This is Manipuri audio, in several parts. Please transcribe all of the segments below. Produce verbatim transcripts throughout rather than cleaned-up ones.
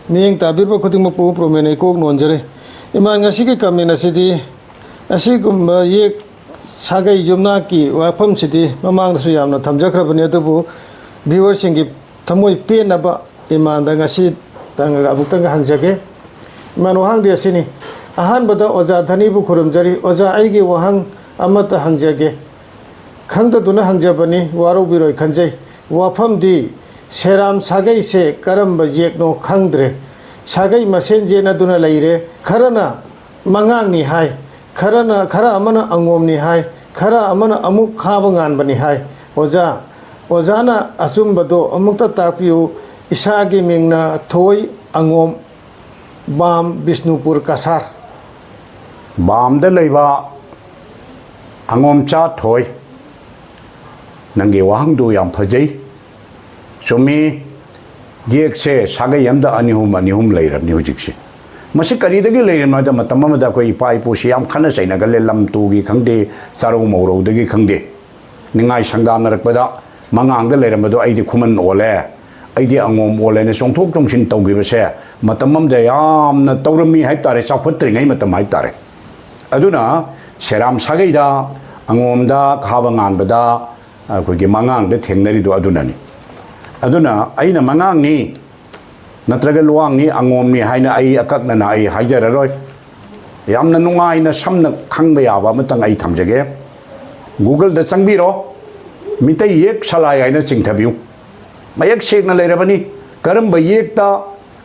ꯃꯤꯠꯌꯦꯡ ꯇꯥꯕꯤꯔꯤꯕ ꯈꯨꯗꯤꯡꯃꯛꯄꯨ ꯄ꯭ꯔꯣꯃꯦꯟ ꯑꯩꯀꯣꯛ ꯅꯣꯟꯖꯔꯤ꯫ ꯏꯃꯥꯟ, ꯉꯁꯤꯒꯤ ꯀꯃꯦꯟ ꯑꯁꯤꯗꯤ ꯑꯁꯤꯒꯨꯝꯕ ꯌꯦꯛ ꯁꯥꯒꯩ ꯌꯨꯝꯅꯥꯛꯀꯤ ꯋꯥꯐꯝꯁꯤꯗꯤ ꯃꯃꯥꯡꯗꯁꯨ ꯌꯥꯝꯅ ꯊꯝꯖꯈ꯭ꯔꯕꯅꯤ, ꯑꯗꯨꯕꯨ ꯚ꯭ꯌꯨꯋꯔꯁꯤꯡꯒꯤ ꯊꯃꯣꯏ ꯄꯦꯟꯅꯕ ꯏꯃꯥꯟꯗ ꯉꯁꯤ ꯑꯃꯨꯛꯇꯪꯒ ꯍꯪꯖꯒꯦ꯫ ꯏꯃꯥꯟ, ꯋꯥꯍꯪꯗꯤ ꯑꯁꯤꯅꯤ꯫ ꯑꯍꯥꯟꯕꯗ ꯑꯣꯖꯥ ꯙꯅꯤꯕꯨ ꯈꯨꯔꯨꯝꯖꯔꯤ꯫ ꯑꯣꯖꯥ, ꯑꯩꯒꯤ ꯋꯥꯍꯪ ꯑꯃꯠꯇ ꯍꯪꯖꯒꯦ꯫ ꯈꯪꯗꯗꯨꯅ ꯍꯪꯖꯕꯅꯤ, ꯋꯥꯔꯧꯕꯤꯔꯣꯏ ꯈꯟꯖꯩ꯫ ꯋꯥꯐꯝꯗꯤ, ꯁꯦꯔꯥꯝ ꯁꯥꯒꯩꯁꯦ ꯀꯔꯝꯕ ꯌꯦꯛꯅꯣ ꯈꯪꯗ꯭ꯔꯦ꯫ ꯁꯥꯒꯩ ꯃꯁꯦꯟ ꯌꯦꯠꯅꯗꯨꯅ ꯂꯩꯔꯦ꯫ ꯈꯔꯅ ꯃꯉꯥꯡꯅꯤ ꯍꯥꯏ, ꯈꯔꯅ, ꯈꯔ ꯑꯃꯅ ꯑꯉꯣꯝꯅꯤ ꯍꯥꯏ, ꯈꯔ ꯑꯃꯅ ꯑꯃꯨꯛ ꯈꯥꯕ ꯉꯥꯟꯕꯅꯤ ꯍꯥꯏ꯫ ꯑꯣꯖꯥ, ꯑꯣꯖꯥꯅ ꯑꯆꯨꯝꯕꯗꯣ ꯑꯃꯨꯛꯇ ꯇꯥꯛꯄꯤꯌꯨ꯫ ꯏꯁꯥꯒꯤ ꯃꯤꯡꯅ ꯊꯣꯏ ꯑꯉꯣꯝ, ꯕꯥꯝ, ꯕꯤꯁꯅꯨꯄꯨꯔ ꯀꯁꯥꯔ꯫ ꯕꯥꯝꯗ ꯂꯩꯕ ꯑꯉꯣꯝꯆꯥ ꯊꯣꯏ, ꯅꯪꯒꯤ ꯋꯥꯍꯪꯗꯨ ꯌꯥꯝ ꯐꯖꯩ꯫ ꯆꯨꯝꯃꯤ, ꯌꯦꯛꯁꯦ ꯁꯥꯒꯩ ꯑꯃꯗ ꯑꯅꯤ ꯑꯍꯨꯝ, ꯑꯅꯤ ꯑꯍꯨꯝ ꯂꯩꯔꯕꯅꯤ ꯍꯧꯖꯤꯛꯁꯦ꯫ ꯃꯁꯤ ꯀꯔꯤꯗꯒꯤ ꯂꯩꯔꯤꯅꯣ ꯍꯥꯏꯗ, ꯃꯇꯝ ꯑꯃꯗ ꯑꯩꯈꯣꯏ ꯏꯄꯥ ꯏꯄꯨꯁꯤ ꯌꯥꯝ ꯈꯠꯅ ꯆꯩꯅꯒꯜꯂꯦ, ꯂꯝ ꯇꯨꯒꯤ ꯈꯪꯗꯦ, ꯆꯥꯔꯧ ꯃꯧꯔꯧꯗꯒꯤ ꯈꯪꯗꯦ, ꯅꯤꯡꯉꯥꯏ ꯁꯪꯗꯥꯟꯅꯔꯛꯄꯗ ꯃꯉꯥꯡꯗ ꯂꯩꯔꯝꯕꯗꯣ ꯑꯩꯗꯤ ꯈꯨꯃꯟ ꯑꯣꯜꯂꯦ, ꯑꯩꯗꯤ ꯑꯉꯣꯝ ꯑꯣꯜꯂꯦꯅ ꯆꯣꯡꯊꯣꯛ ꯆꯣꯡꯁꯤꯟ ꯇꯧꯈꯤꯕꯁꯦ ꯃꯇꯝ ꯑꯃꯗ ꯌꯥꯝꯅ ꯇꯧꯔꯝꯃꯤ ꯍꯥꯏꯕ ꯇꯥꯔꯦ, ꯆꯥꯎꯈꯠꯇ꯭ꯔꯤꯉꯩ ꯃꯇꯝ ꯍꯥꯏꯕ ꯇꯥꯔꯦ꯫ ꯑꯗꯨꯅ ꯁꯦꯔꯥꯝ ꯁꯥꯒꯩꯗ, ꯑꯉꯣꯝꯗ, ꯈꯥꯕ ꯉꯥꯟꯕꯗ, ꯑꯩꯈꯣꯏꯒꯤ ꯃꯉꯥꯡꯗ ꯊꯦꯡꯅꯔꯤꯗꯣ ꯑꯗꯨꯅꯅꯤ꯫ ꯑꯗꯨꯅ ꯑꯩꯅ ꯃꯉꯥꯡꯅꯤ ꯅꯠꯇ꯭ꯔꯒ ꯂꯨꯋꯥꯡꯅꯤ, ꯑꯉꯣꯝꯅꯤ ꯍꯥꯏꯅ ꯑꯩ ꯑꯀꯛꯅꯅ ꯑꯩ ꯍꯥꯏꯖꯔꯔꯣꯏ꯫ ꯌꯥꯝꯅ ꯅꯨꯡꯉꯥꯏꯅ ꯁꯝꯅ ꯈꯪꯕ ꯌꯥꯕ ꯑꯃꯇꯪ ꯑꯩ ꯊꯝꯖꯒꯦ꯫ ꯒꯨꯒꯜꯗ ꯆꯪꯕꯤꯔꯣ, ꯃꯤꯇꯩ ꯌꯦꯛ ꯁꯂꯥꯏ ꯍꯥꯏꯅ ꯆꯤꯡꯊꯕꯤꯌꯨ꯫ ꯃꯌꯦꯛ ꯁꯦꯡꯅ ꯂꯩꯔꯕꯅꯤ꯫ ꯀꯔꯝꯕ ꯌꯦꯛꯇ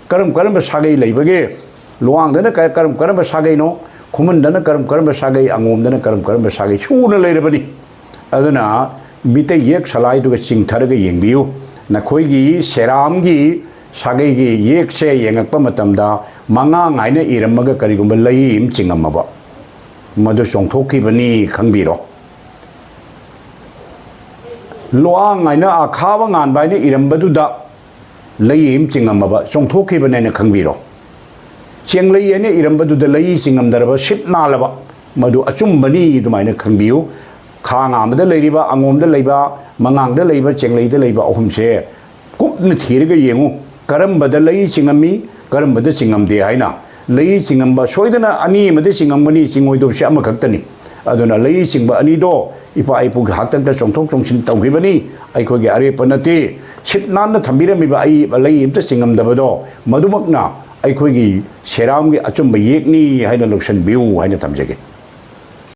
ꯀꯔꯝ ꯀꯔꯝꯕ ꯁꯥꯒꯩ ꯂꯩꯕꯒꯦ? ꯂꯨꯋꯥꯡꯗꯅ ꯀ-, ꯀꯔꯝ ꯀꯔꯝꯕ ꯁꯥꯒꯩꯅꯣ? ꯈꯨꯃꯟꯗꯅ ꯀꯔꯝ ꯀꯔꯝꯕ ꯁꯥꯒꯩ? ꯑꯉꯣꯝꯗꯅ ꯀꯔꯝ ꯀꯔꯝꯕ ꯁꯥꯒꯩ? ꯁꯨꯅ ꯂꯩꯔꯕꯅꯤ꯫ ꯑꯗꯨꯅ ꯃꯤꯇꯩ ꯌꯦꯛ ꯁꯂꯥꯏꯗꯨꯒ ꯆꯤꯡꯊꯔꯒ ꯌꯦꯡꯕꯤꯌꯨ꯫ ꯅꯈꯣꯏꯒꯤ ꯁꯦꯔꯥꯝꯒꯤ ꯁꯥꯒꯩꯒꯤ ꯌꯦꯛꯁꯦ ꯌꯦꯡꯉꯛꯄ ꯃꯇꯝꯗ ꯃꯉꯥꯡ ꯍꯥꯏꯅ ꯏꯔꯝꯃꯒ ꯀꯔꯤꯒꯨꯝꯕ ꯂꯩ ꯑꯃ ꯆꯤꯡꯉꯝꯃꯕ, ꯃꯗꯨ ꯆꯣꯡꯊꯣꯛꯈꯤꯕꯅꯤ ꯈꯪꯕꯤꯔꯣ꯫ ꯂꯨꯋꯥꯡ ꯍꯥꯏꯅ ꯑꯈꯥꯕ ꯉꯥꯟꯕ ꯍꯥꯏꯅ ꯏꯔꯝꯕꯗꯨꯗ ꯂꯩ ꯑꯃ ꯆꯤꯡꯉꯝꯃꯕ, ꯆꯣꯡꯊꯣꯛꯈꯤꯕꯅꯦꯅ ꯈꯪꯕꯤꯔꯣ꯫ ꯆꯦꯡꯂꯩ ꯍꯥꯏꯅ ꯏꯔꯝꯕꯗꯨꯗ ꯂꯩ ꯆꯤꯡꯉꯝꯗꯔꯕ, ꯁꯤꯠ ꯅꯥꯜꯂꯕ, ꯃꯗꯨ ꯑꯆꯨꯝꯕꯅꯤ ꯑꯗꯨꯃꯥꯏꯅ ꯈꯪꯕꯤꯌꯨ꯫ ꯈꯥ ꯉꯥꯃꯗ ꯂꯩꯔꯤꯕ, ꯑꯉꯣꯝꯗ ꯂꯩꯕ, ꯃꯉꯥꯡꯗ ꯂꯩꯕ, ꯆꯦꯡꯂꯩꯗ ꯂꯩꯕ ꯑꯍꯨꯝꯁꯦ ꯀꯨꯞꯅ ꯊꯤꯔꯒ ꯌꯦꯡꯉꯨ꯫ ꯀꯔꯝꯕꯗ ꯂꯩ ꯆꯤꯡꯉꯝꯃꯤ, ꯀꯔꯝꯕꯗ ꯆꯤꯡꯉꯝꯗꯦ ꯍꯥꯏꯅ꯫ ꯂꯩ ꯆꯤꯡꯉꯝꯕ ꯁꯣꯏꯗꯅ ꯑꯅꯤ ꯑꯃꯗꯤ ꯆꯤꯡꯉꯝꯒꯅꯤ, ꯆꯤꯡꯉꯣꯏꯗꯕꯁꯤ ꯑꯃꯈꯛꯇꯅꯤ꯫ ꯑꯗꯨꯅ ꯂꯩ ꯆꯤꯡꯕ ꯑꯅꯤꯗꯣ ꯏꯄꯥ ꯏꯄꯨꯒꯤ ꯍꯥꯛꯇꯛꯇ ꯆꯣꯡꯊꯣꯛ ꯆꯣꯡꯁꯤꯟ ꯇꯧꯈꯤꯕꯅꯤ, ꯑꯩꯈꯣꯏꯒꯤ ꯑꯔꯦꯞꯄ ꯅꯠꯇꯦ꯫ ꯁꯤꯠ ꯅꯥꯟꯅ ꯊꯝꯕꯤꯔꯝꯃꯤꯕ ꯑꯏꯕ ꯂꯩ ꯑꯃꯇ ꯆꯤꯡꯉꯝꯗꯕꯗꯣ, ꯃꯗꯨꯃꯛꯅ ꯑꯩꯈꯣꯏꯒꯤ ꯁꯦꯔꯥꯝꯒꯤ ꯑꯆꯨꯝꯕ ꯌꯦꯛꯅꯤ ꯍꯥꯏꯅ ꯂꯧꯁꯤꯟꯕꯤꯌꯨ ꯍꯥꯏꯅ ꯊꯝꯖꯒꯦ꯫